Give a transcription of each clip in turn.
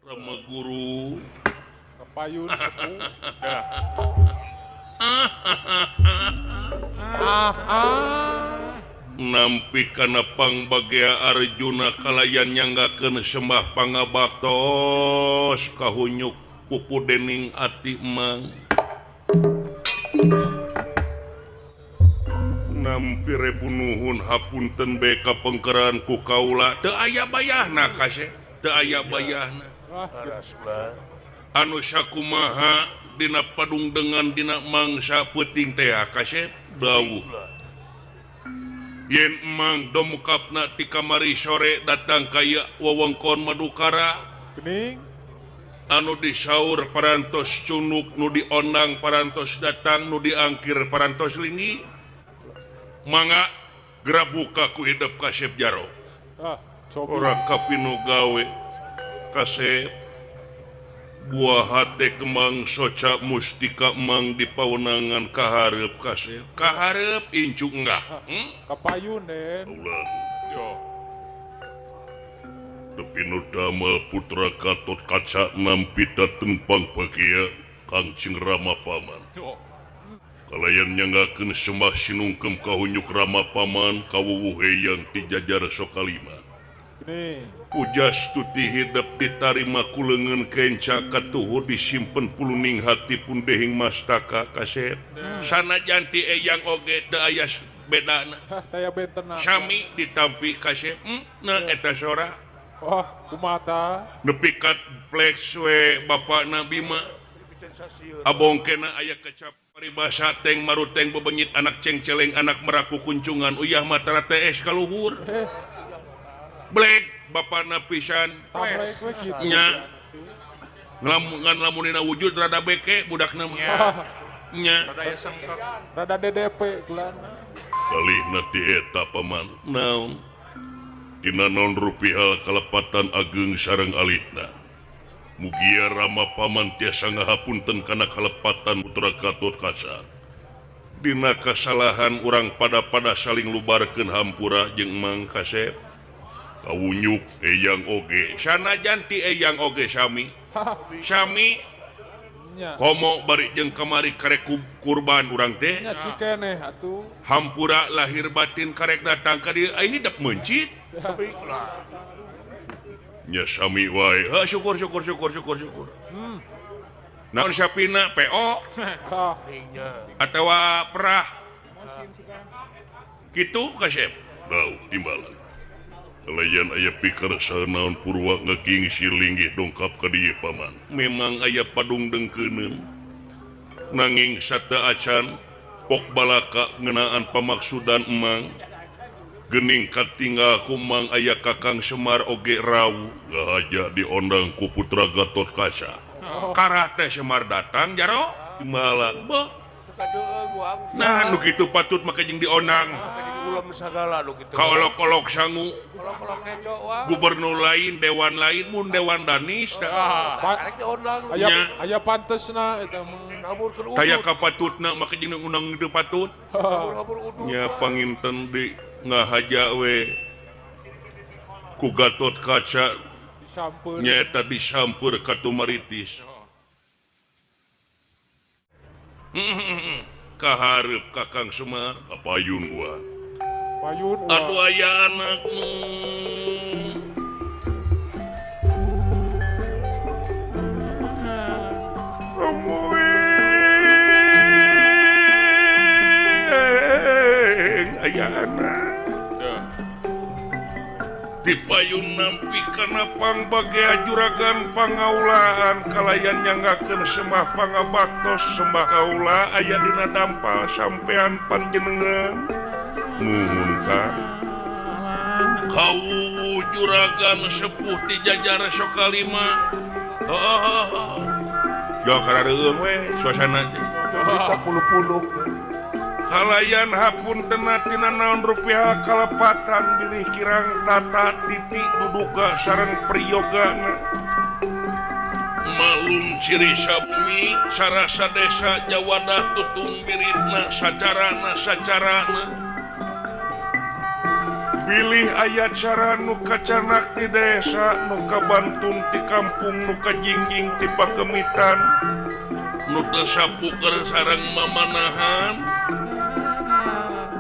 Rama Guru Kapayun sepuh. Nampi kana pangbagea Arjuna kalayan nyanggakeun sembah pangabaktos kahunyuk pupu dening ati Mang. Nampi rebu nuhun hapunten bae kapengkeran ku kaula teu aya bayahna kaseh teu aya bayahna. Anu sakumaha dina padungdengan dina mangsa peuting teh kaseh dawuh. Yen Mang domkapna ti kamari sore datang kaya wewengkon Madukara geuning anu disaur parantos cunuk nu diondang parantos datang nu diangkir parantos linggih mangga gerabuka ku hidep kasep jaro. Ora kapinu gawe kasep buah hate kemang soca mustika Mang di pawenangan kahareup kasep kahareup incu enggah kapayun den ulah yo tepi nu damel putra Gatot Kaca nampi dateng pangbagia Kangjeng Rama Paman kalayan nyanggakeun sembah sinungkem kahunyuk Rama Paman kawuwuh eyang ti jajar Sokalima. Pujas tuti hidep ditarima ku leungeun kenca katuhu disimpen puluning hati pun dehing mastaka kasep. Sanajan ti eyang oge teu aya bedana. Sami ditampi kasep. Na eta sora. Oh, kumaha nepi ka plex we bapakna Bima. Abongkena aya kecap paribasa teng maruteng bebenyit anak cengceleng anak meraku kuncungan uyah matara TS kaluhur. Black bapakna pisan nya ngelamungan lamunina wujud rada beke budakna mah nya rada DDP geulana kalihna ti eta paman naon dina naon rupiah kalepatan ageng sareng alitna mugia Rama Paman tiasa ngahapunten kana kalepatan putra Gatot Kaca dina kasalahan urang pada-pada saling lubarkeun hampura jeung Mang Kasep kawunyuk eyang oge sanajan ti eyang oge sami sami komo bari jeung kamari karek kurban urang teh nya cikeneh atuh hampura lahir batin karek datang ka dieu ai hidep meuncit nya sami wae ha syukur syukur syukur syukur syukur naon sapina PO atawa perah kitu kasep bau timbalan kalayan aya pikir sanaon purwa ngegingsi linggih dongkap ka dieu paman memang aya padung dengkeuneun nanging sata acan pok balaka ngeunaan pamaksudan emang gening katinggal ku Mang aya Kakang Semar oge rawu ngahaja diondang ku putra Gatot Kaca karah teh Semar datang jaro timbalan beuh nah nu kitu patut make jeung diondang kaolok-olok sangu gubernur lain dewan lain mun dewan danis aya pantesna eta mah kaya kapatutna make jeung undang teu patut nya panginten di ngahaja we ku Gatot Kaca nyaeta disampeur ka Tumaritis kahareup Kakang Semar kapayun gua payun aduh aya anakmu Romueng aya anak dipayun nampi kana pangbagea juragan pangaulaan kalayan nyanggakeun sembah pangabaktos sembah kaula aya dina dampal sampean panjenengan nuhun ka kawuwuh juragan sepuh ti jajar Sokalima jauh karareueung we suasana teh puluh-puluh kalayan hapuntenna tina naon rupiah kalepatan bilih kirang tata titi duduka sareng priyogana malum ciri sabumi sarasa desa jawadah tutung biritna sacarana sacarana Bilih aya cara nu kacanak di desa nu kabantun ti kampung nu kajingjing ti pakemitan nu teu sapuker sareng mamanahan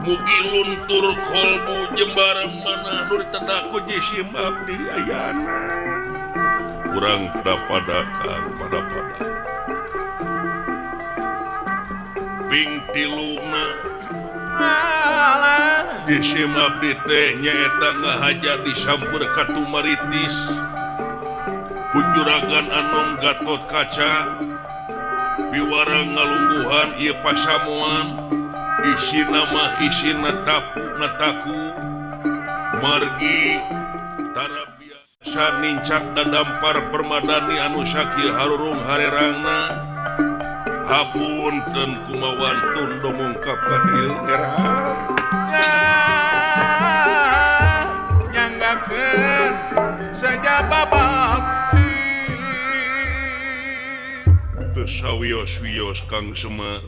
mugi luntur kolbu jembar manah nu ditedak ku jisim abdi ayana urang pada-padakan pada-pada ping tiluna jisim abdi teh nyaeta ngahaja disampeur ka Tumaritis ku juragan Anom Gatot Kaca piwarang ngalungguhan ieu pasamuan isina mah isina tapu nataku margi tara biasa nincak dadampar permadani anu sakieu harurung harerangna hapunten kumawantun domongkap ka dieu era nyanggakeun sajaba bakti teu sawios-wios Kang Semar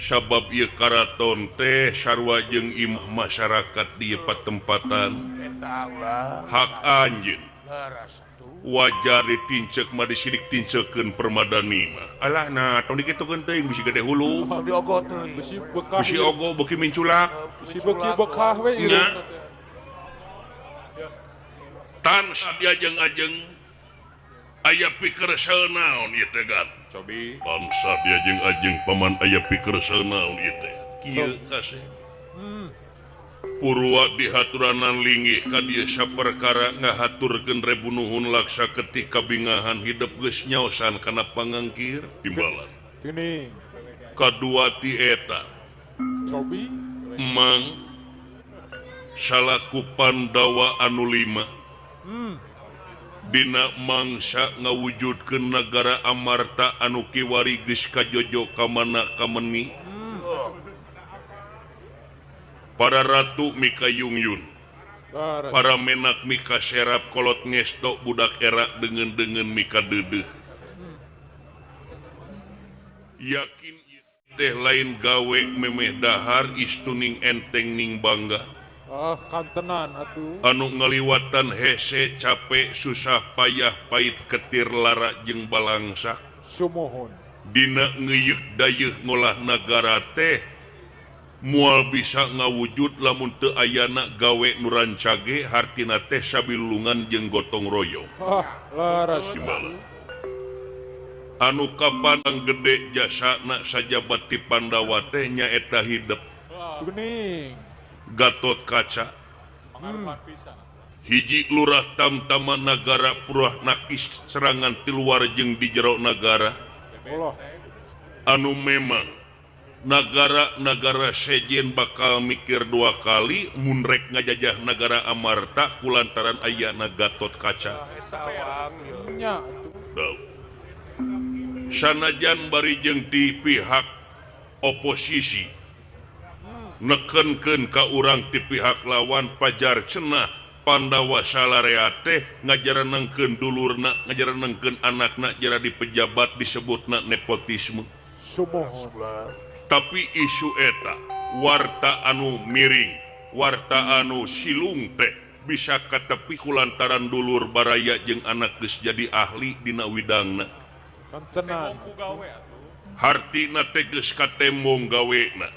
sabab ieu karaton teh sarua jeung imah masyarakat di patempatan hak anjeun wajar ditincek mah disidik tincekeun permadani mah alah nah tong dikitukeun teuing bisi gede hulu bisi bekah bisi ogo beuki minculak bisi beuki bekah we nya tan diajeng-ajeng aya pikersel naon ieu teh gan cobi bangsa diajeng-ajeng paman aya pikersel naon ieu teh kieu kasih Purwa dihaturanan linggih ka dieu saperkara ngahaturkeun rebu nuhun laksa ketika bingahan hidup geus nyaosan kana pangangkir timbalan geuning kadua ti eta cobi Mang salaku Pandawa anu lima dina mangsa ngawujudkeun nagara Amarta anu kiwari geus kajojo ka mana kameni para ratu mika Yungyun para menak mika serap kolot ngesto budak era dengan-dengan mika dedeh yakin teh lain gawe memeh dahar istuning enteng ning bangga kantenan atuh anu ngaliwatan hese capek susah payah pahit ketir lara jeung balangsak sumuhun dina ngeuyeuk dayeuh ngolah nagara teh mual bisa ngawujud lamun teu ayana gawe nu rancage hartina teh sabilulungan jeung gotong royong laras anu kapan gede jasana sajabat ti Pandawa teh nyaeta hidep geuning Gatot Kaca hiji lurah tamtama nagara purah nakis serangan ti luar jeung di jero nagara anu memang nagara-nagara sejen bakal mikir dua kali mun rek ngajajah nagara Amarta kulantaran ayana Gatot Kaca sanajan bari jeung ti pihak oposisi nekenkeun ka urang ti pihak lawan pajar cenah Pandawa salarea teh ngajaranengkeun dulurna ngajaranengkeun anakna jara di pejabat disebutna nepotisme tapi isu eta warta anu miring warta anu silung teh bisa katepi kulantaran dulur baraya jeung anak geus jadi ahli dina widangna hartina teh geus katembong gawena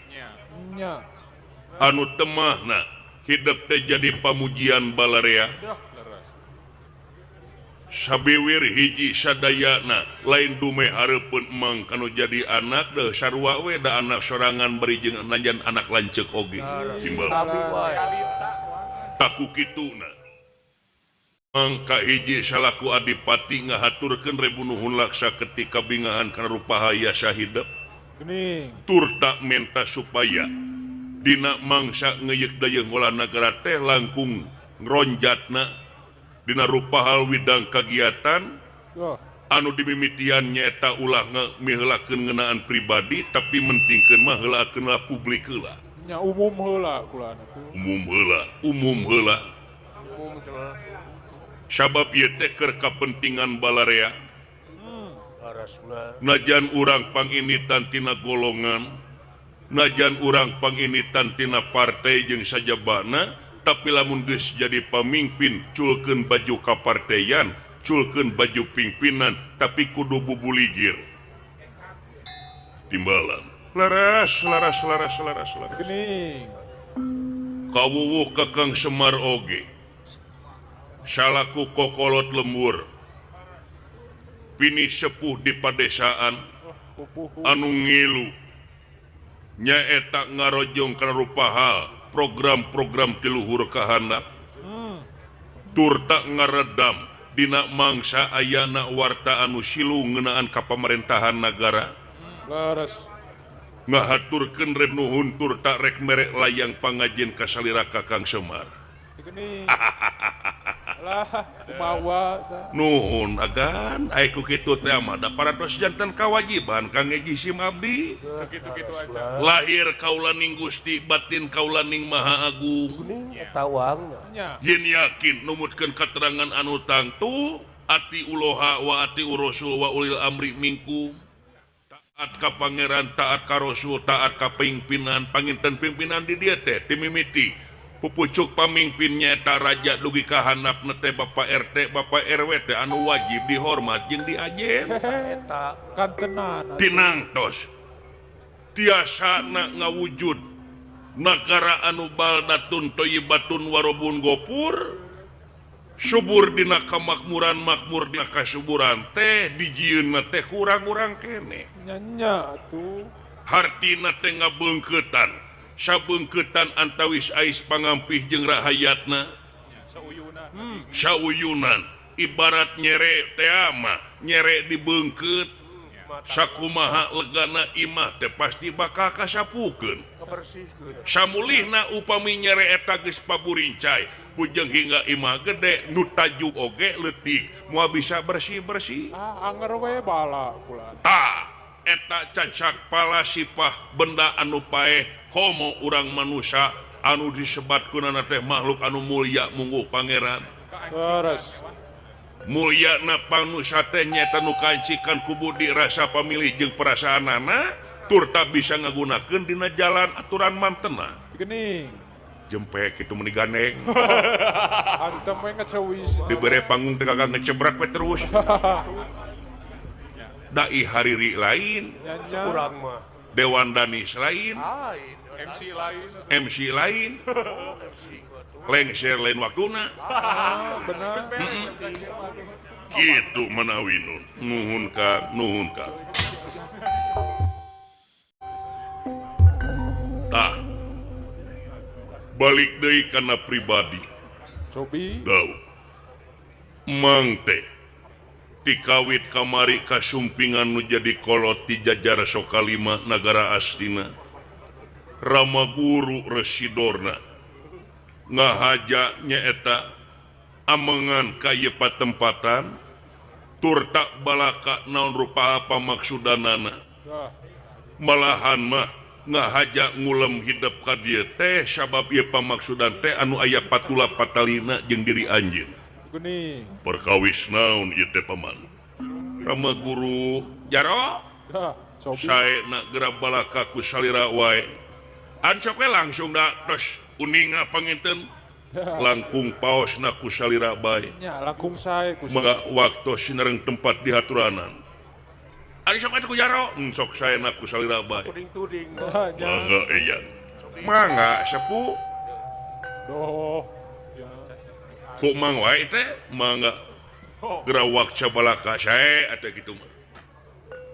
anu temahna hidup teh jadi pamujian balarea sabiwir hiji sadayana lain dume hareupeun emang kanu jadi anak deh sarua we da anak sorangan bari jeung najan anak lanceuk oge timbal taku kituna mangka hiji salaku adipati ngahaturkeun rebu nuhun laksa ketika bingahan kana rupahaya sahidep tur tak menta supaya dina mangsa ngeuyeuk dayeuh ngolah nagara teh langkung ngronjatna dina rupa hal widang kagiatan anu dimimitian nyaeta ulah miheulakeun ngeunaan pribadi tapi mentingkeun mah heulakeun lah publik heula nya umum heula kula atuh umum heula sabab ieu teh keur kapentingan balarea najan urang panginitan tina golongan najan urang panginitan tina partai jeung sajabana Tapi lamun geus jadi pamimpin culkeun baju kapartean, culkeun baju pimpinan, tapi kudu bubuligir. Timbalan. Laras, laras, laras, laras, laras. Geuning. Kawuwuh Kakang Semar oge. Salaku kokolot lembur. Pini sepuh di padesaan anu ngilu. Nyaeta ngarojong kana rupa hal program-program ti luhur ka handap. Tur tak ngaredam dina mangsa ayana warta anu silu ngeunaan ka pamarentahan nagara. Leres. Ngahaturkeun rek nuhun tur tak rek merek layang pangajin ka salira Kakang Semar. Lah, kumaha tah. Nuhun agan, ai ku kitu teh mah da parantos janten kawajiban kang ngeji sim abdi. Kitu-kitu aja. Lahir kaulaning Gusti, batin kaulaning Maha Agung. Geuning eta wangna. Yen yakin numutkeun katerangan anu tangtu, ati uloha wa ati urasul wa ulil amri minkum. Taat ka pangeran, taat ka rasul, taat ka pimpinan, panginten pimpinan di dieu teh timimiti. Pupucuk pamimpinnya eta raja dugi ka handapna teh Bapak RT, Bapak RW teh anu wajib dihormat jeung diajen. Eta kantenan. Tinangtos tiasana ngawujud nagara anu baldatun thayyibatun warobun gopur, subur dina kamakmuran, makmur dina kasuburan teh dijieunna teh kurang-kurang keneh. Nya nya atuh. Hartina teh ngabeungkeutan. Sabeungkeutan antawis ais pangampih jeung rahayatna. Sauyunan ibarat nyere teh mah nyere dibeungkeut sakumaha legana imah teh pasti bakal kasapukeun. Samulihna upami nyere eta geus paburincai bujeng hingga imah gede nu tajuk oge leutik moal bisa bersih-bersih. Ah, anger we bala kula. Tah eta cacak palasipah benda anu paeh komo urang manusia anu disebat kunana teh makhluk anu mulia mungguh pangeran. Leres. Mulia na panusa teh nyaeta nu kancikan ku budi rasa pamilih jeung perasaanana tur tak bisa ngagunakeun dina jalan aturan mantena. Geuning. Jempek kitu meuni gandeng. Hantem we ngecewis. Dibere panggung teh kagak ngecebrak we terus. Dai hariri lain, kurang mah. Dewan Danis lain, MC lain, MC lain, lengser lain waktuna. Benar. Kitu manawi nun, nuhun ka, nuhun ka. Tah, balik deui kana pribadi. Cobi. Dau. Mang teh tikawit kamari kasumpingan nu jadi kolot di jajar Sokalima nagara Astina. Rama Guru Residorna ngahaja nyaeta amengan ka ieu patempatan tur tak balaka naon rupa apa maksudanana. Malahan mah ngahaja ngulem hidep ka dieu teh sabab ieu pamaksudan teh anu aya patula patalina jeung diri anjeun. Geuning. Perkawis naon ieu teh paman? Rama Guru jaro saena geura balaka ku salira wae. Ancok we langsung da tos uninga panginten langkung paosna ku salira bae. Nya langkung sae ku. Mangga waktu sinereng tempat dihaturanan. Ari sok atuh ku jaro, sok saena ku salira bae. Tuding-tuding. Mangga eyan. Mangga sepuh. Doh. Ku mang wae teh mangga gerawak cabalaka sae atuh kitu mah.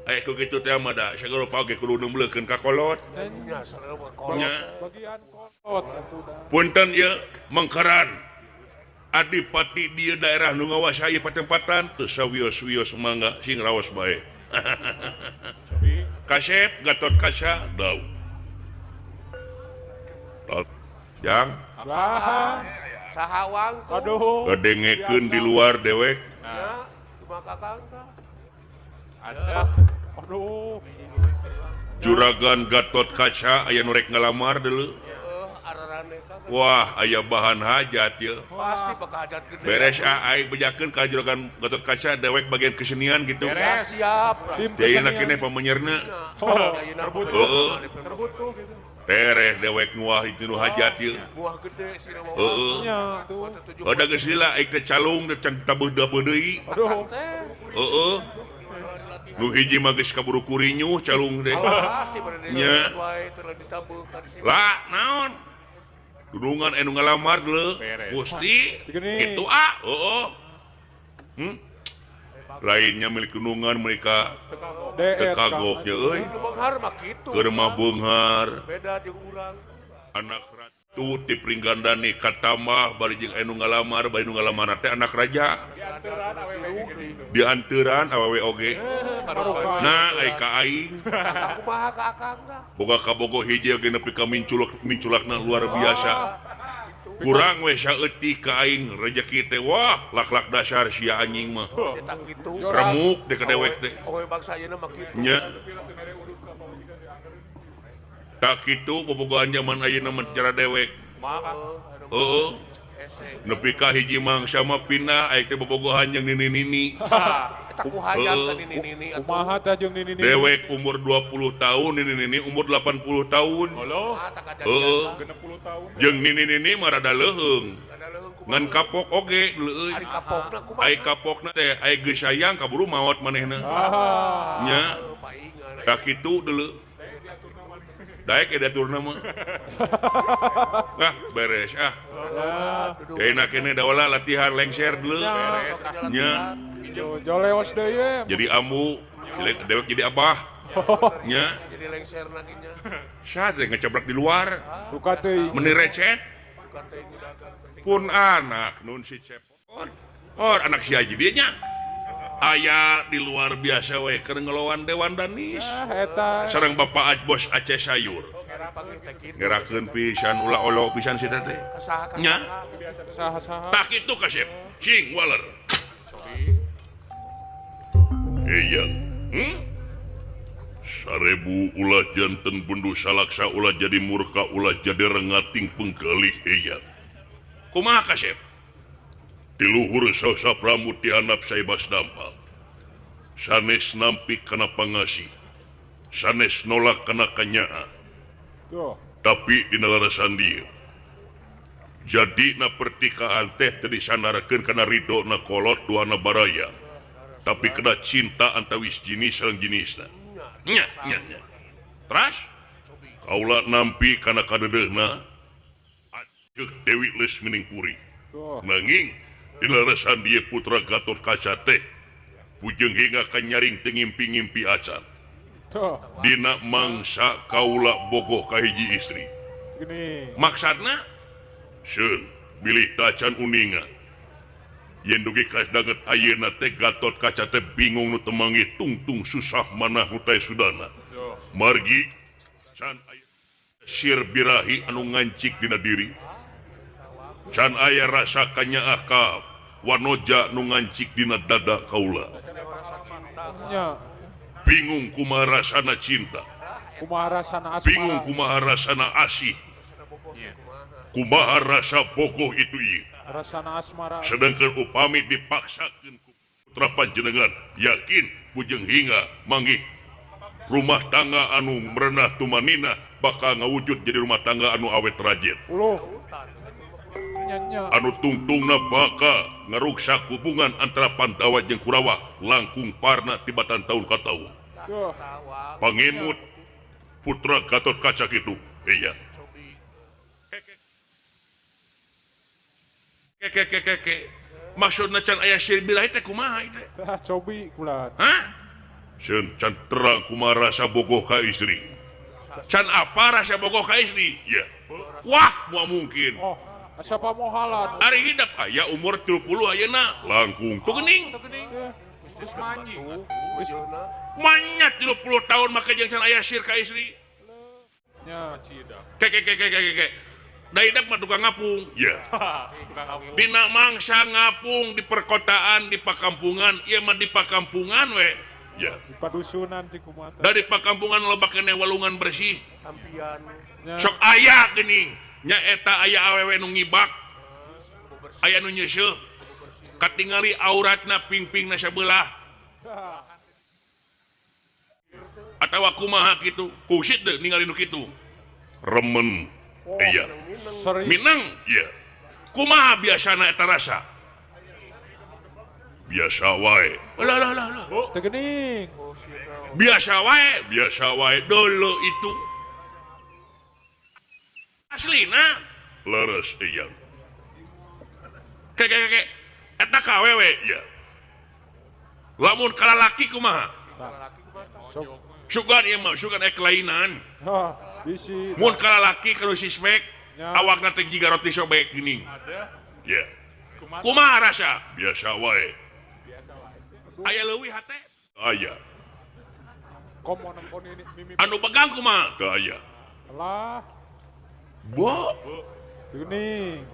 Aya ku kitu teh mah da sagala rupa oge kudu neumleukeun ka kolot. Nya sarua kolot. Bagian kolot atuh da. Punten ieu mangkaran adipati dieu daerah nu ngawasai patempatan teu sawios-wios mangga sing raos bae. Kasep Gatot Kaca dau. Jang. Lah. Sahawang tuh. Aduh. Kadengekeun di luar dewek. Ya, cuma kakang tah. Ada. Aduh. Juragan Gatot Kaca aya nu rek ngalamar deuleu. Wah, aya bahan hajat ieu. Pasti bakal hajat gede. Beres ai bejakeun ka Juragan Gatot Kaca dewek bagian kesenian gitu. Beres. Siap. Tim Ayeuna kesenian. keneh pamenyerna. Oh, terbutuh. Heeh. Terbutuh gitu. Tereh dewek nguah itu nu hajat ieu. Buah gede sih heeh. Ada geus lila aing teh calung teh can tabeudeuh deui. Aduh. Heeh. Nu hiji mah geus kaburu kurinyuh calung teh. Nya. Lah naon? Dunungan anu ngalamar deuleu. Gusti kitu ah. Heeh. Lainnya milik gunungan mereka kagok nya euy. Keur mah beunghar. Beda jeung urang. Anak ratu ti Pringgandani katamah bari jeung anu ngalamar bari nu ngalamarna teh anak raja. Dianteuran awewe oge. Nah ai ka aing. Kumaha ka akang tah? Boga kabogoh hiji oge nepi ka minculak minculakna luar biasa. Kurang we saeutik ka aing rejeki teh wah lak-lak dasar sia anjing mah. Remuk deh ka dewek teh. Awewe bangsa ayeuna mah kitu. Nya. Tak kitu bobogohan zaman ayeuna mah cara dewek. Heeh. Nepi ka hiji mangsa mah pindah aing teh bobogohan jeung nini-nini. Eta ku hayang ka nini-nini atuh. Kumaha tah jeung nini-nini? Dewek umur 20 tahun, nini-nini umur 80 tahun. Heeh. 60 tahun. Jeung nini-nini mah rada leuheung. Ngan kapok oge leueuy. Ari kapokna kumaha? Ai kapokna teh ai geus sayang kaburu maot manehna. Nya. Tak kitu deuleu. Daek diaturna mah. Ah beres ah. Enak kene daolah latihan lengser deuleu. Nya. Joleos deui we. Jadi ambu, dewek jadi abah. Nya. Jadi lengserna ge nya. Sah teh ngecebrek di luar. Duka teuing. Meni recet. Pun anak nun si cepot. Oh, anak si haji dieu nya. Aya di luar biasa we keur ngelowan Dewan Danis. Eta. Sareng Bapak Bos Aceh Sayur. Ngerakeun pisan ulah olo pisan si teh. Nya. Saha-saha. Tah kitu kasep. Cing waler. Iya. Sarebu ulah janten bundu salaksa ulah jadi murka ulah jadi rengating penggalih iya. Kumaha kasep? Tiluhur sasa pramuti hanap saibas dampal. Sanes nampi kana pangasih. Sanes nolak kana kanyaa. Tapi dina larasan dieu. Jadina pertikahan teh teu disandarkeun kana ridona kolot duana baraya. Tapi kena cinta antawis jenis sareng jenisna. Nya nya nya. Teras kaula nampi kana kadeudeuna aceuk Dewi Lesmining Puri. Nanging dilarasan dieu putra Gatot Kaca teh bujeng hingga ka nyaring teu ngimpi-ngimpi acan. Dina mangsa kaula bogoh ka hiji istri. Maksudna seun bilih tacan uninga. Yen dugi kasdanget ayeuna teh Gatot Kaca teh bingung nu temangi tungtung susah manah nu teh sudana. Margi can aya sir birahi anu ngancik dina diri. Can aya rasa kanyaah ka wanoja nu ngancik dina dada kaula. Bingung kumaha rasana cinta. Kumaha rasana asmara. Bingung kumaha rasana asih. Kumaha rasa bogoh itu ieu. Rasana asmara. Sedangkan upami dipaksakeun ku putra panjenengan yakin bujeng hingga manggih rumah tangga anu merenah tumanina bakal ngawujud jadi rumah tangga anu awet rajin. Anu tungtungna bakal ngaruksak hubungan antara Pandawa jeung Kurawa langkung parna tibatan tahun ka taun. Pangemut putra Gatot Kaca kitu. Iya. Keke maksudna can aya sir birahi teh kumaha teh? Tah cobi kula. Hah? Seun can terang kumaha rasa bogoh ka istri. Can apa rasa bogoh ka istri? Ya. Wah, moal mungkin. Oh, asa pamohalan. Ari hidep aya umur 30 ayeuna langkung teu geuning. Geus manyi. Manya 30 tahun make jeung can aya sir ka istri. Nya. Keke. Da hidep mah tukang ngapung. Ya. Dina mangsa ngapung di perkotaan, di pakampungan, ieu mah di pakampungan we. Ya. Di padusunan cik kumaha. Dari pakampungan loba keneh walungan bersih. Tampian. Sok aya geuning. Nya eta aya awewe nu ngibak. Aya nu nyeuseuh. Katingali auratna pingpingna sabelah. Atawa kumaha kitu? Kusit deui ningali nu kitu. Remen iya. Seri. Minang iya. Kumaha biasana eta rasa? Biasa wae. Lah lah lah lah. Teu geuning. Biasa wae, biasa wae dulu itu. Aslina leres eyang. Keke keke eta ka awewe ya. Lamun ka lalaki kumaha? Sok. Sugan ieu mah, sugan aya kelainan. Ha, bisi. Mun ka lalaki kudu sispek, Nya. Awakna teh jiga roti sobek geuning. Ada. Ya. Kumaha? Kumaha rasa? Biasa wae. Biasa wae. Aya leuwih hate? Aya. Komo nempon ini mimi. Anu begang kumaha? Teu aya. Lah, Bo, teu geuning.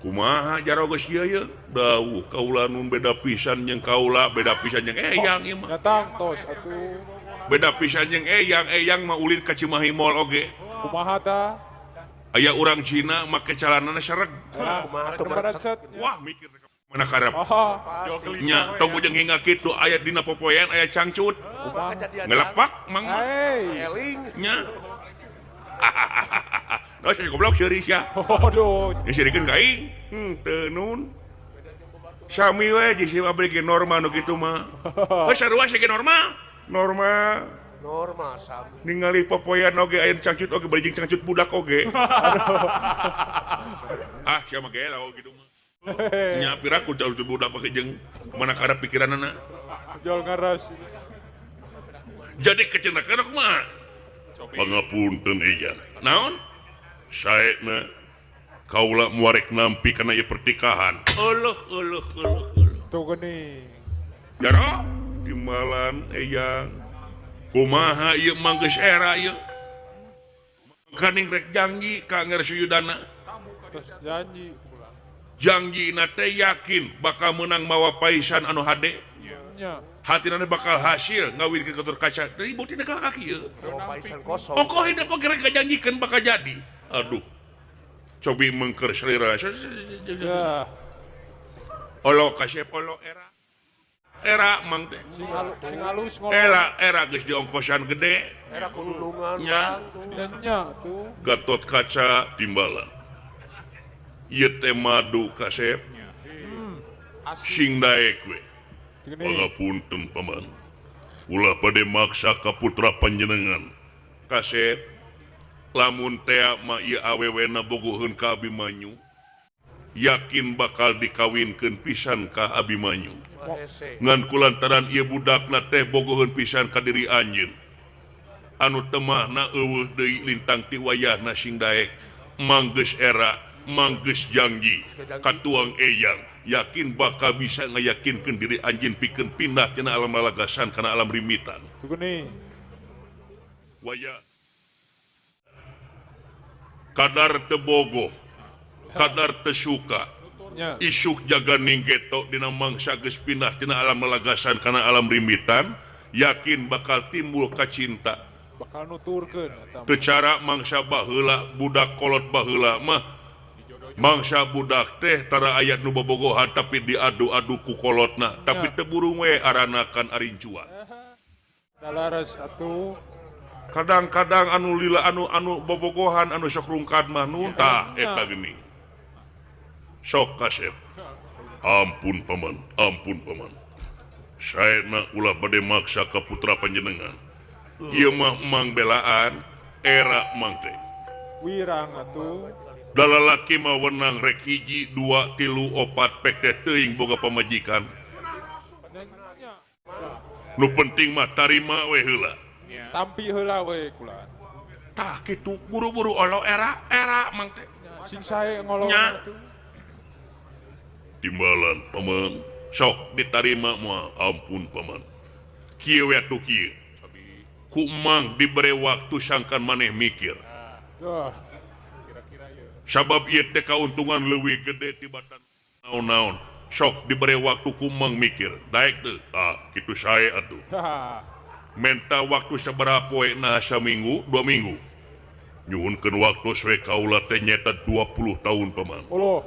Kumaha jaro geus ieu ye? Dawuh kaula nun beda pisan jeung kaula, beda pisan jeung eyang ieu mah. Nya tangtos atuh. Beda pisan jeung eyang, eyang mah ulin ka Cimahi Mall oge. Kumaha tah? Aya urang Cina make calanana sereg. Kumaha teu Keperecet. Wah, mikir mana karep. Aha, Jo gelisah Nya we, tong jeung hingga kitu aya dina popoean aya cangcut. Kumaha kejadian? Ngelepak mang mah. Hei. Eling. Nya. Nah, saya goblok seuri sia. Aduh. Disirikeun ka aing. Teu nun. Sami we jeung si abdi ge normal nu kitu mah. Heuh sarua sih ge normal. Normal. Normal sami. Ningali popoean oge aya cangcut oge bari jeung cangcut budak oge. Ah, sia mah gelo kitu mah. Nya piraku cangcut budak pake jeung mana karep pikiranana. Jol ngaras. Jadi kecenakan kumaha? Pangapunten eja. Naon? Saena kaula muarek nampi kana ieu pertikahan. Euleuh euleuh euleuh euleuh. Tuh geuning. Jaro timbalan eyang. Kumaha ieu mah geus era ieu. Kaning rek janji ka Angger Suyudana. Terus janji. Janjina teh yakin bakal menang mawa paisan anu hade. Nya. Hatina teh bakal hasil ngawinkeun Gatot Kaca. Ribut dina ka kaki ieu. Oh, paisan kosong. Pokok hidup oge rek ngajanjikeun bakal jadi. Aduh. Cobi mengker selera. Ya, Olo kasep olo era. Era mang teh. sing halus sing halus ngomong. Era era geus diongkosan gede. Era kunulungan Nya. bang tuh. Nya nya tuh. Gatot Kaca timbalan. Ieu teh madu kasep sing daek we. Teu geuning. Pangapunten paman. Ulah bade maksa ka putra panjenengan. Kasep lamun tea mah ieu awewena bogoheun ka Abimanyu. Yakin bakal dikawinkeun pisan ka Abimanyu. Wah, hese. Ngan kulantaran ieu budakna teh bogoheun pisan ka diri anjeun. Anu temahna eueuh deui lintang ti wayahna sing daek. Mang geus era, mang geus janji katuang eyang yakin bakal bisa ngayakinkeun diri anjeun pikeun pindah tina alam lalagasan kana alam rimitan. Tuh geuning. Waya kadar teu bogoh, kadar teu suka, Nya. isuk jaga ninggeto dina mangsa geus pindah tina alam lalagasan kana alam rimitan, yakin bakal timbul kacinta. Bakal nuturkeun eta mah. Teu cara mangsa baheula budak kolot baheula mah mangsa budak teh tara aya nu bobogohan tapi diadu-adu ku kolotna, tapi Ya. teu burung we aranakan arincuan. Dalares atuh. Kadang-kadang anu lila anu anu bobogohan anu sok rungkad mah nun tah eta geuning. Sok kasep. Ampun paman, ampun paman. Saena ulah bade maksa ka putra panjenengan. Ieu mah mang belaan era mang teh. Wirang atuh. Da lalaki mah wenang rek hiji, dua, tilu, opat pek teh teuing boga pamajikan. Nya. Nu penting mah tarima we heula. Tampi heula we kula. Tah kitu buru-buru olo era era mang teh. Sing sae ngolong Nya. atuh. Timbalan paman, sok ditarima mah ampun paman. Kieu we atuh kieu. Ku emang dibere waktu sangkan maneh mikir. Duh, Sabab ieu teh kauntungan leuwih gede tibatan naon-naon. Sok dibere waktu ku emang mikir. Daek teu? Tah kitu sae atuh. haha. Menta waktu sabaraha poe nah saminggu, 2 minggu. Nyuhunkeun waktu we kaula teh nyeta 20 tahun paman. Uluh.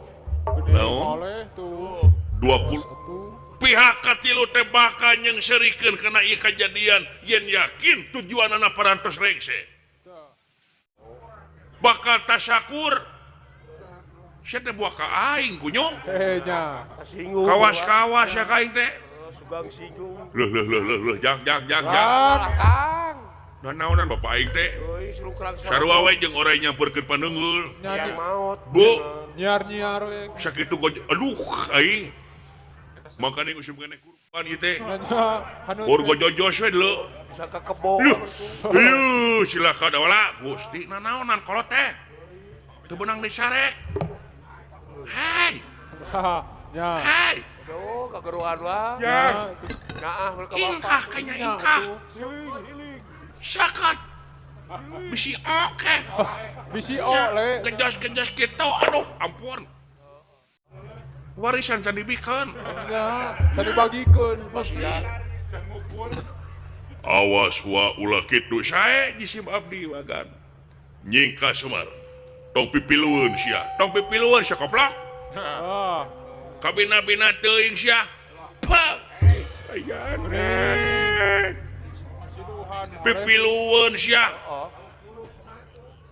Gede Naon? oleh tuh. 20 Atuh. pihak katilu teh bakal nyengserikeun kana ieu kajadian yen yakin tujuanana parantos rengse. Bakal tasyakur. Sia teh buah ka aing kunyung. Heh nya. Kawas-kawas ya ka aing teh. Sugang singgung. Leuh leuh leuh leuh jang jang jang jang. Kang. Nanaonan bapak aing teh. Euy srungkrang Sarua we jeung oray nyamperkeun paneungeul. Yang maot. Bu, nyiar-nyiar we. Sakitu aduh aing. Makane usum keneh kurban ieu teh. Bor gojojos we deuleu. Bisa ka kebo. Ieu silakan wala Gusti nanaonan kolot teh. Teu beunang disarek. Hei. Nya. Hei. Aduh, kageruan wae. Ya. Naah mereka bapak. Ingkah kayaknya ingkah. Sakat. Bisi oke. Bisi ole. Gejas-gejas gitu. Aduh, ampun. Warisan can dibikeun. Nya, can dibagikeun. Awas wa ulah kitu sae jisim abdi wagan. Nyingka Semar. Tong pipilueun sia. Tong pipilueun sia koplok. Ah. Kabina-bina teuing sia. Pah. Ayana. Pipilueun sia.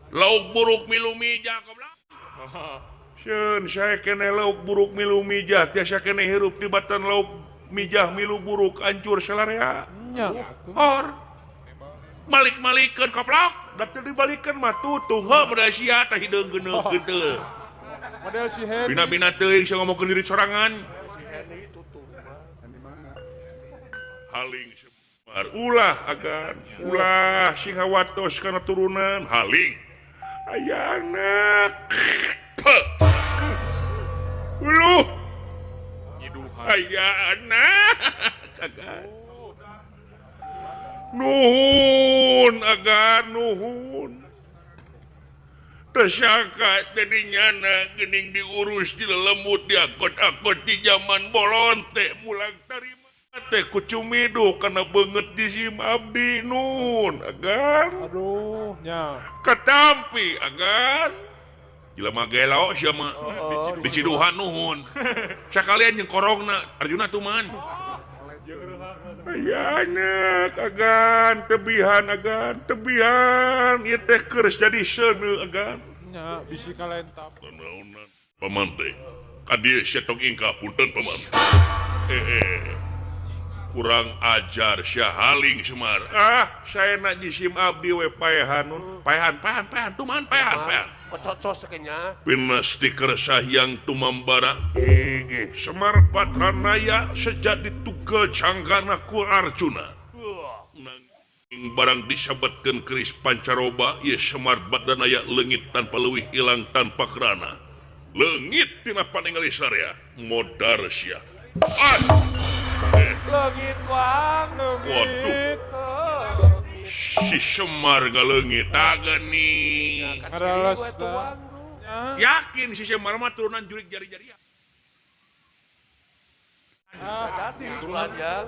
Lauk buruk milu mijah goblok. Seun saya kene lauk buruk milu mijah tiasa kene hirup di batan lauk mijah milu buruk hancur salarea. Nya. Or balik-balikeun koplok, da teu dibalikeun mah tutuh heuh model sia teh hideung geuneuk geuteuh. Model si Hendy. Bina-bina teuing sia ngomongkeun diri sorangan. Si Hendy tutuh. Haling Semar ulah agan ulah sing hawatos kana turunan haling ayana uluh ayana agan nuhun agan nuhun tersangka jadi nyana geuning diurus di lembut diangkot-angkot di zaman bolon teh mulang tarima teh kucumidu kana beungeut di sim abdi nun agan aduh nya katampi agan jelema gelo sia mah diciduhan nuhun sakalian jeung korongna Arjuna tuman ayana agan tebihan agan tebihan ieu teh keur jadi seuneu agan nya bisi kalentap naonan paman teh ka dieu sia tong ingkah punten paman kurang ajar sia haling Semar ah saena jisim abdi we paehan nun paehan paehan paehan tuman paehan paehan kococos kenya pinas dikersah yang tumambara Semar Patranaya sejak ditugel canggana ku Arjuna nanging barang disabetkeun keris pancaroba ieu Semar Badranaya leungit tanpa leuwih ilang tanpa kerana leungit tina paningali sarea modar sia ah leungit wang leungit si Semar ngaleungit ageni yakin si Semar mah turunan jurik jari-jarian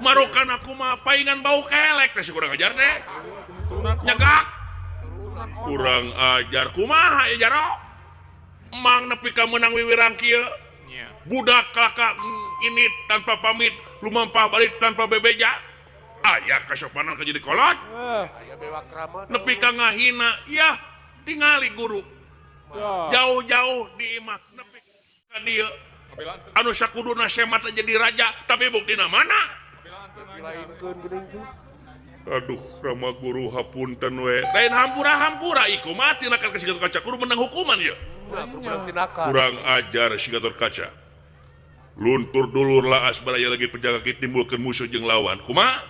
marokan aku mah paingan bau kelek teh si kurang ajar teh nyegak kurang ajar kumaha ya jaro mang nepi ka meunang wiwirang kieu budak kakak ini tanpa pamit lumampah balik tanpa bebeja ayah kasopanan ka jadi kolot nepi ka ngahina yah tingali guru jauh-jauh di imah nepi ka dieu anu sakuduna semat jadi raja tapi buktina mana aduh Rama guru hapunten we lain hampura-hampura iku mah tinakan ka si Gatot Kaca kudu menang hukuman ye kurang ajar si Gatot Kaca luntur dulur laas baraya lagi penjaga timbulkeun musuh jeung lawan kumaha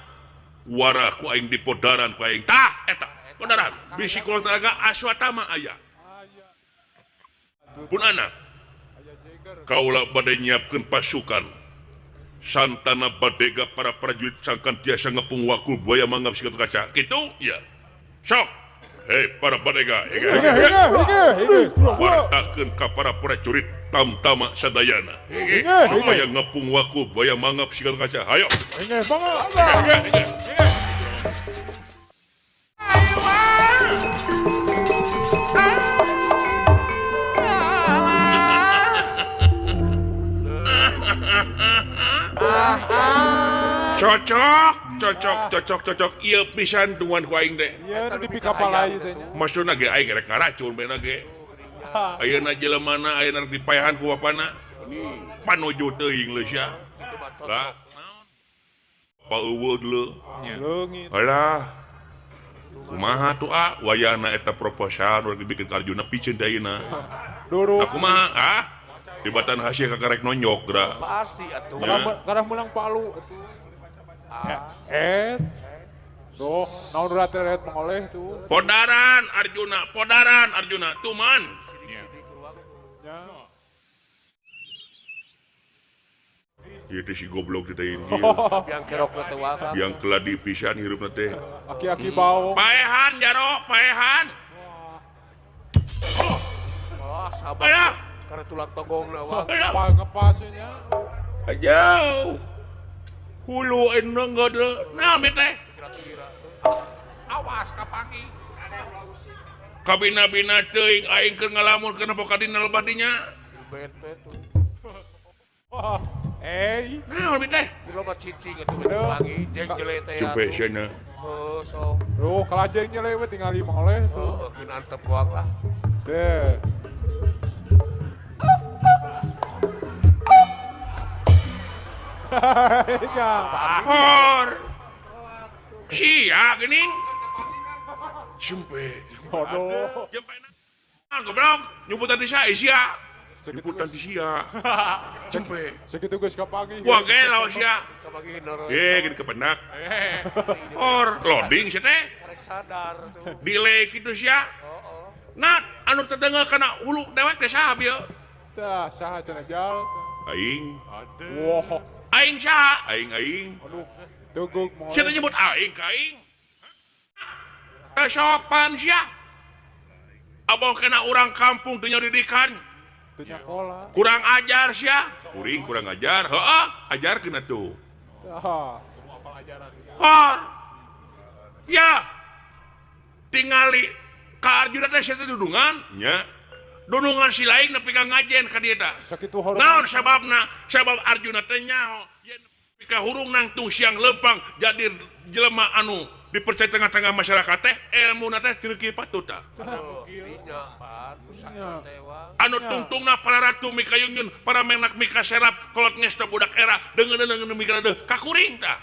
warah ku aing di podaran ku aing tah eta podaran bisi kulon talaga Aswatama aya pun anak kaula bade nyiapkeun pasukan Santana Badega para prajurit sangkan tiasa ngepung wakul buaya manggap si Gatot Kaca kitu ya sok hei para Badega wartakeun ka para prajurit tamtama sadayana supaya ngepung wakul buaya manggap si Gatot Kaca hayo Cocok, cocok, cocok, cocok. Ieu pisan tungguan ku aing teh. Ieu nu dipikapalai teh nya. Maksudna ge aing rek ngaracun bae ge. Ayeuna jelemana ayeuna rek dipaehan ku bapana. Panuju teuing leuh sia. Lah. Pa eueuh deuleu. Leungit. Alah. Kumaha tuh ah wayahna eta proposal nu dibikin ka Arjuna piceun teh ayeuna. Duruk. Nah, kumaha ah? Dibatan hasil kakarek nonyok geura. Pasti atuh. Karena menang palu atuh. Tuh, naon rat mengoleh tuh. Podaran Arjuna, podaran Arjuna, tuman. Ya. Ieu teh si goblok teh ieu. Biang kerok teh wae. Biang keladi pisan hirupna teh. Aki-aki bau. Paehan jaro, paehan. Wah, sabar. Karena tulang togong na wah. Ngepasnya. Jauh. Hulu eneng gede. Nah, teh. Awas kapangi. Kabina-bina teuing aing keur ngalamun kenapa kadina lebah dinya. Bete tuh. Eh, naon teh? Loba cicing atuh kapangi jeung jele teh. Cempe cenah. Heuh, sok. Duh, kalajeng nyele we tingali mangoleh tuh. Heuh, keun antep wae lah. Deh. Ya. Hor. Sia geuning. Cempe. Bodoh. Cempe na. Goblok, nyumputan ti sia sia. Nyumputan ti sia. Cempe. Sakitu geus kapanggih. Wah, gelo sia. Kapanggih noro. Gini kepenak. Hor, loading sia teh. Karek sadar tuh. Delay kitu sia. Heeh. Nah, anu tetengah kana hulu dewek teh saha bieu? Tah, saha cenah jal? Aing. Wah. Aing saha? Aing aing. Aduh, tuguk mah. Sia nyebut aing ka aing. Teh sopan sia. Abang kena urang kampung teu nyadidikan. Teu nyakola. Kurang ajar sia. Kuring kurang ajar. Heeh, ajarkeun atuh. Tah. Hor. Ya. Tingali ka Arjuna teh sia teh dudungan nya. Dudungan si lain nepi ka ngajen ka dieu tah. Sakitu hormat. Naon sababna? Sabab Arjuna teh nyaho yen nepi ka hurung nangtung siang lempang jadi jelema anu dipercaya tengah-tengah masyarakat teh elmuna teh teu patut tah. Anu tungtungna para ratu mikayungyun, para menak mikaserap, kolot ngesta budak era deungeun-deungeun mikir deuh ka kuring tah.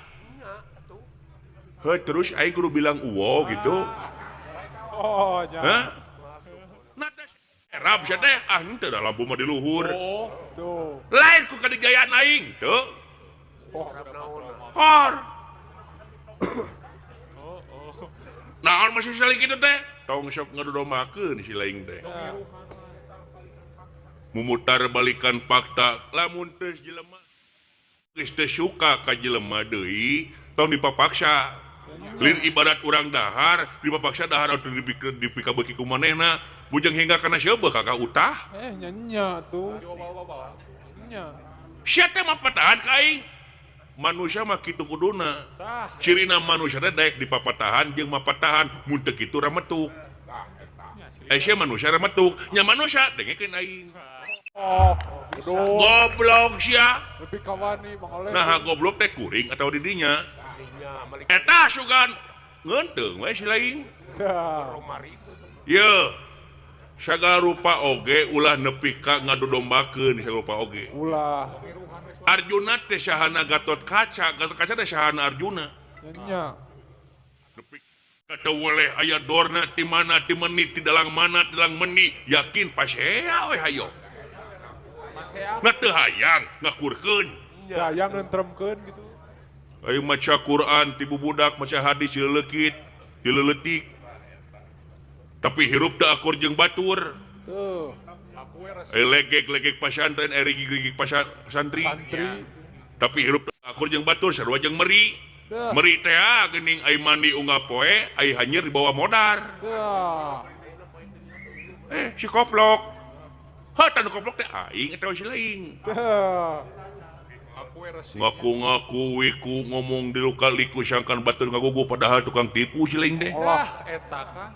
Heuh terus aing kudu bilang uwo gitu. Oh nya. Hah? Nah teh serap sia teh ah henteu da lampu mah di luhur. Oh, tuh. Lain ku kadijayaan aing teu. Hor. Naon masih saling kitu teh? Tong sok ngadodomakeun si laing teh. Memutar balikan fakta lamun teu jelema geus teu suka ka jelema deui tong dipapaksa. Lin ibarat urang dahar dipapaksa dahar atuh dipikabeuki ku manehna bujeng hingga kana seubeuh ka utah. Nya nya tuh. Nya. Sia teh mapatahan ka aing. Manusia mah kitu kuduna. Cirina manusia teh daek dipapatahan jeung mapatahan mun teu kitu rametuk. Sia manusia rametuk, nya manusia dengekeun aing. Oh, aduh. Goblok sia. Nepi ka wani mangoleh. Nah, goblok teh kuring atawa di dinya. Eta sugan ngeunteung we si laing. Yeuh. Sagala rupa oge ulah nepi ka ngadodombakeun sagala rupa oge. Ulah. Arjuna teh sahana Gatot Kaca, Gatot Kaca teh sahana Arjuna. Nya. Nepi ka weleh aya dorna ti mana ti meni ti dalang mana ti dalang meni, yakin pasea we hayo. Nah teu hayang ngakurkeun. Hayang nentremkeun gitu. Ayo maca Quran ti bubudak, maca hadis dileuleukeut, dileuleutik. Tapi hirup teu akur jeung batur. Tuh. Legek-legek pasantren, rigig-rigig pasantri. Santri. Tapi hirup teu akur jeung batur, sarua jeung meri. Meri teh geuning ai mandi unggal poe, ai hanyir dibawa modar. Si koplok. Heuh tanu koplok teh aing eta si laing. Ngaku-ngaku wiku ngomong di luka liku sangkan batur ngagugu padahal tukang tipu si laing teh. Lah eta kah.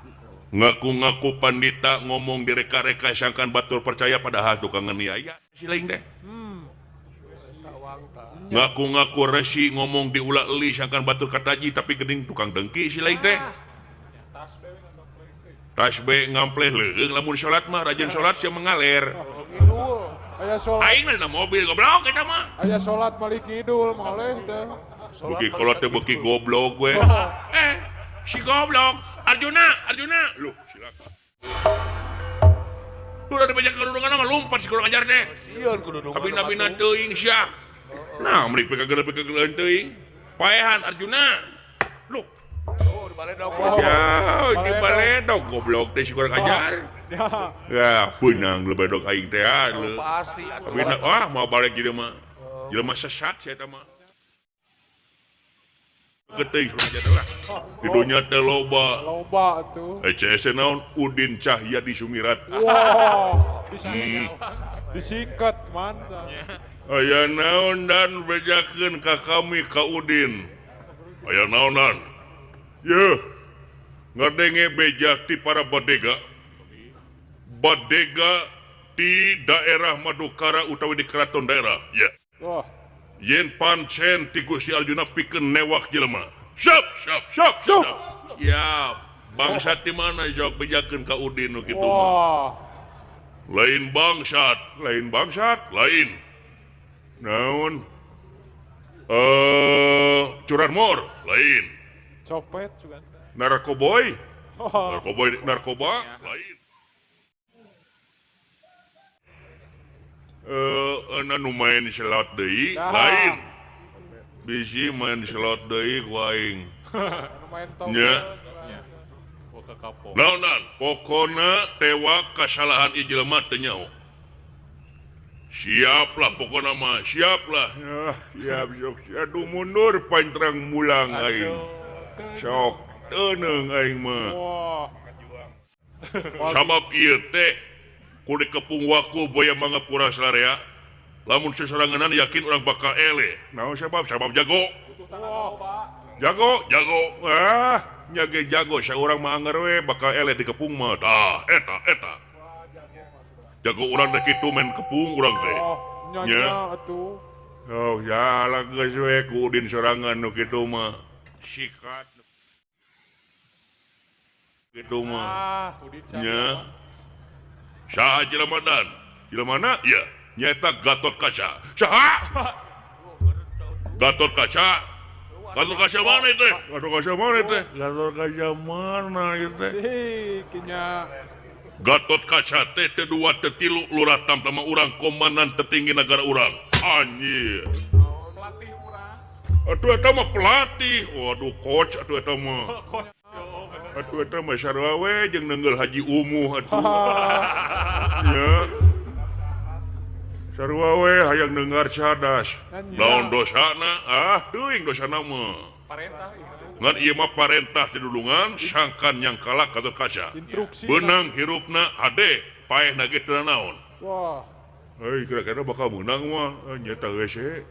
Ngaku-ngaku pandita ngomong direka-reka sangkan batur percaya padahal tukang nganiaya si laing teh. Ngaku-ngaku resi ngomong di ulah euli sangkan batur kataji tapi geuning tukang dengki si lain teh. Tas be ngampleh leueung lamun salat mah rajin salat sia mengaler. Aya salat. Aing na mobil goblok eta mah. Aya salat malik ngidul maleh teh. Beuki kolot teh beuki goblok we. Si goblok Arjuna, Arjuna. Loh, silakan. Lu udah dibaca kerudungan mah lompat si kurang ajar teh. Sieun kududungan. Tapi nabina teuing sia. Nah, meuli pikageuleuh teuing. Paehan Arjuna. Loh. Oh, di baledog. Ya, di baledog goblok teh si kurang ajar. Ya, beunang lebedog aing teh. Pasti atuh. Tapi ah mau balik jadi mah. Jelema sesat sia eta mah. Keteuing kurang ajar lah. Di dunya teh loba. Loba atuh. ECS naon Udin Cahyadi Sumirat. Wah, disikat mantap. Aya naon dan bejakeun ka kami ka Udin. Aya naonan. Yeuh, ngadenge beja ti para badega. Badega di daerah Madukara utawi di keraton daerah. Ya. Wah. Yen pancen ti Gusti Arjuna pikeun newak jelema. Siap, siap, siap, siap. Siap. Bangsat di mana jawab bejakeun ka Udin nu kitu mah. Lain bangsat, lain bangsat, lain. Naon? Curanmor, lain. Copet juga. Narkoboy. Narkoboy, narkoba, lain. Nu main slot deui, lain. Bisi main slot deui ku aing. Nya. Naonan, pokona tewak kasalahan ieu jelema teu nyaho. Siaplah pokona mah, siaplah. Siap sok. Aduh mundur pantrang mulang aing. Sok teuneung aing mah. Sabab ieu teh ku dikepung waku boya mangapura sararea. Lamun seseranganan yakin urang bakal eleh. Naon sabab? Sabab jago. Jago, jago. Ah, nyage jago saurang mah anger we bakal eleh dikepung mah. Tah, eta eta. Jago urang teh kitu main kepung urang teh. Nya atuh. Oh, ya lah geus we ku Udin sorangan nu kitu mah. Sikat. Kitu mah. Nya. Saha jelema dan? Jelema mana? Ya, nyaeta Gatot Kaca. Saha? Gatot Kaca. Gatot Kaca mana itu? Gatot Kaca mana itu? Gatot Kaca mana itu? Kinya. Gatot Kaca teh teu dua teu tilu lurah tamtama urang komandan tertinggi negara urang. Anjir. Pelatih urang. Atuh eta mah pelatih. Waduh coach atuh eta mah. Atuh eta mah sarua we jeung neunggeul Haji Umuh atuh. Ya. Sarua we hayang dengar cadas. Naon dosana? Ah, teuing dosana mah. Parentah itu. Ngan ieu mah parentah ti dulungan sangkan yang kalah Gatot Kaca. Instruksi. Beunang hirupna hade, paehna ge teu naon. Wah. Hei, kira-kira bakal menang mah nyata geus we.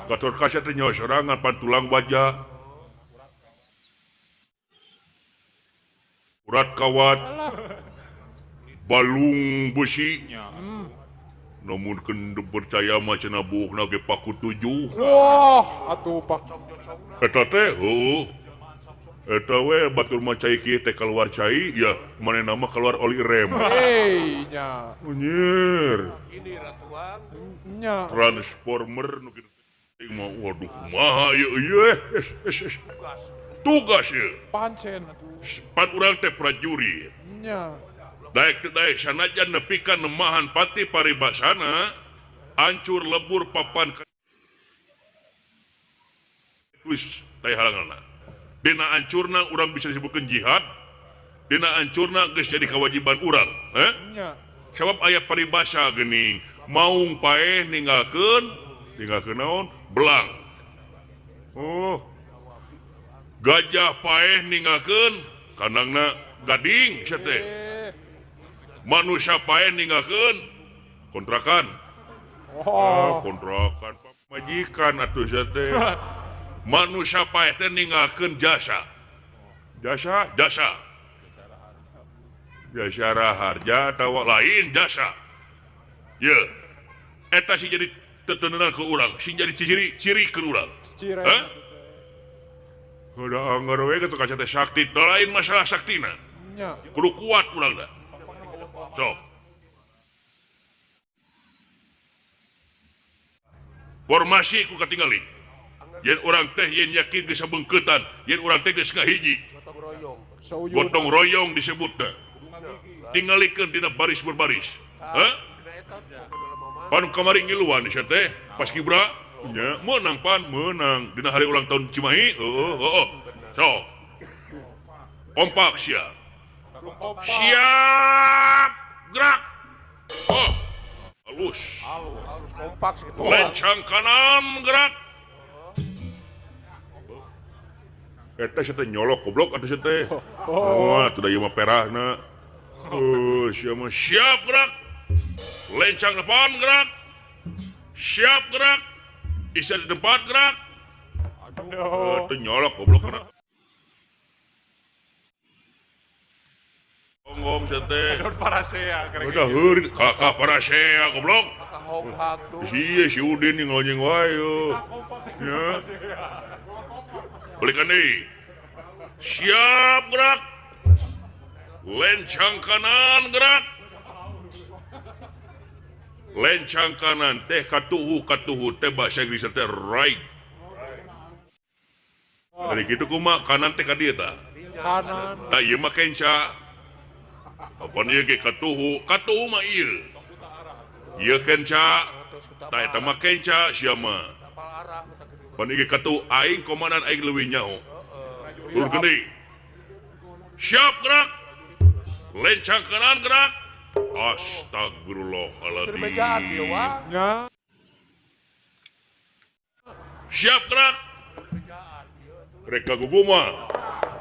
Gatot Kaca teh nyawa sorangan pan tulang baja. Urat kawat. Balung besi. Namun keun percaya mah cenah buukna ge paku 7. Wah, atuh pak. Eta teh heueuh. Eta we batur mah cai kieu teh kaluar cai, ya manehna mah kaluar oli rem. Hei nya. Anjir. Ini ratuan. Nya. Transformer nu kitu teh mah waduh kumaha ieu ieu. Tugas ieu. Pancen atuh. Pan urang teh prajurit. Nya. Daek teu daek sanajan nepi ka nemahan pati paribasana hancur lebur papan tulis teh halanganna. Dina hancurna urang bisa disebutkeun jihad, dina hancurna geus jadi kewajiban urang, eh? Sabab aya paribasa geuning, maung paeh ninggalkeun, ninggalkeun naon? Belang. Oh. Gajah paeh ninggalkeun kandangna gading sia teh. Manusia paeh ninggalkeun kontrakan. Oh. Kontrakan majikan atuh sia teh. Manusia paeh teh ninggalkeun jasa. Jasa, jasa. Jasa raharja atawa lain jasa. Ye. Eta sih jadi Tetenenan ke urang sing jadi ciri-ciri ke urang. Hah? Udah anggar we Gatot Kaca teh sakti, lain masalah saktina. Kudu kuat urang da. Sok. Formasi ku katingali. Yen urang teh yen yakin geus sabengkeutan, yen urang teh geus ngahiji. Gotong royong disebutna. Tingalikeun dina baris berbaris. Hah? Pan kamari ngiluan sia teh paskibra nya meunang pan meunang dina hari ulang tahun Cimahi heueuh heueuh sok kompak sia siap gerak oh halus kompak sakitu lencang kanan gerak eta sia teh nyolok goblok atuh sia teh oh atuh da ieu mah perahna heuh sia mah siap gerak lencang depan gerak siap gerak isa di tempat gerak aduh itu nyolok goblok gerak gonggong sete parasea udah heureun kakak parasea goblok si si Udin yang ngonyeng wae ya balikan deui siap gerak lencang kanan gerak lencang kanan teh katuhu katuhu teh bahasa Inggris teh right. Dari kitu kumaha kanan teh ka dieu tah? Kanan. Tah ieu mah kenca. Apaan ieu ge katuhu? Katuhu mah ieu. Ieu kenca. Tah eta mah kenca sia mah. Pan ieu katuhu aing komandan aing leuwih nyaho. Turun deui. Siap gerak. Lencang kanan gerak. Astagfirullahaladzim. Siap gerak. Reka guguma.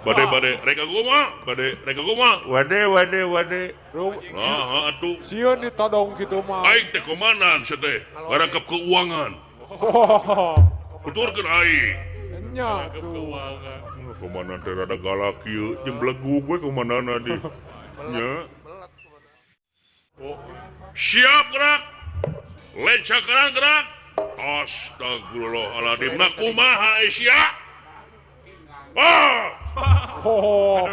Bade bade reka guguma, bade reka guguma. Wade wade wade. Nah atuh. Sieun ditodong kitu mah. Aing teh komandan sia teh, ngarangkep keuangan. Tuturkeun aing. Nya atuh. Komandan teh rada galak ieu, jeung belegug we komandanna di. Nya. Siap gerak. Lencang kanan gerak. Astagfirullahaladzim. Nah kumaha sia? Ah! Oh.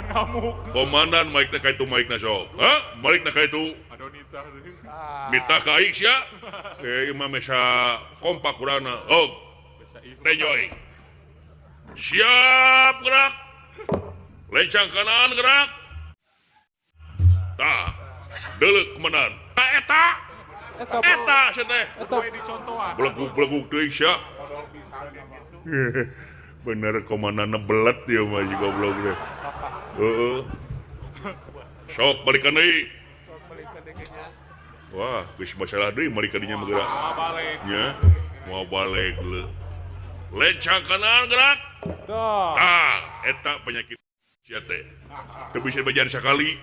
Komandan maik na kaitu maik na sok. Hah? Maik na kaitu. Mita ka aing sia. Eh imah mesa kompak urangna. Oh. Rejo aing. Siap gerak. Lencang kanan gerak. Tah. Deuleuh komandan. Tah eta. Eta sia teh. Belegug-belegug teuing sia. Bener komandanna belet ieu mah si goblok teh. Heeh. Sok balikan deui. Wah, geus masalah deui balikan dinya mah geura. Nya, moal balik leuh. Lencang kanan gerak. Tah. Tah, eta penyakit sia teh. Teu bisa bajan sakali.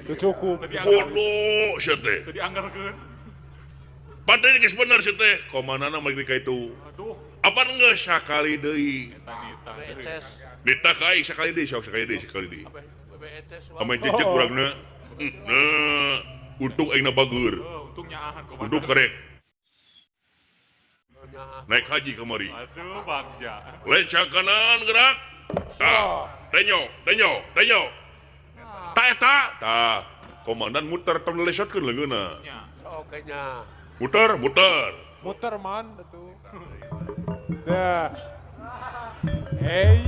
Teu cukup. Bodoh sia teh. Teu dianggarkeun. Padahal geus bener sia teh. Komandanna balik ka itu. Aduh. Apa geus sakali deui? Nita ka aing sakali deui, sok sakali deui, sakali deui. Ame jejeg urangna. Nah, untung aingna bager. Untung nyaahan komandan. Untung karek. Naik haji kamari. Aduh, bagja. Lencang kanan gerak. Tah, tenyo, tenyo, tenyo. Tah eta, tah. Komandan muter tong lesotkeun leungeunna. Sok nya. Muter, muter. Muter man atuh. Dah. Hey.